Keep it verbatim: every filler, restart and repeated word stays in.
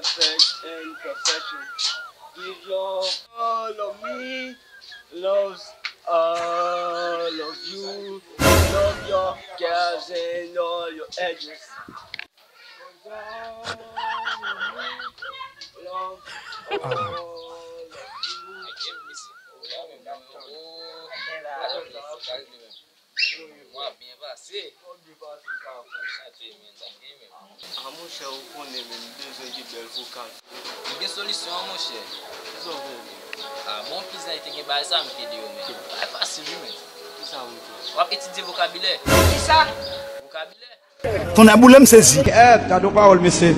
Perfect and perfection. Give your all of me, loves all of you, love your girls and all your edges. Love all of you. Mwen ap byen pase. Chante, men, sa k gen, men. A, monchè, ou konnen, men, m bezwen gen bèl vokal. M gen solisyon an, monchè. Kisa w fè, men? A, bon, pizza te gen bagay sa, m te di yo, men. Bagay fasil, wi, men. Kisa w fè? W ap etidye vokabilè. Kisa? Vokabilè. Tonnè boule, m sezi. Kèt, gade yon pawòl, mesye.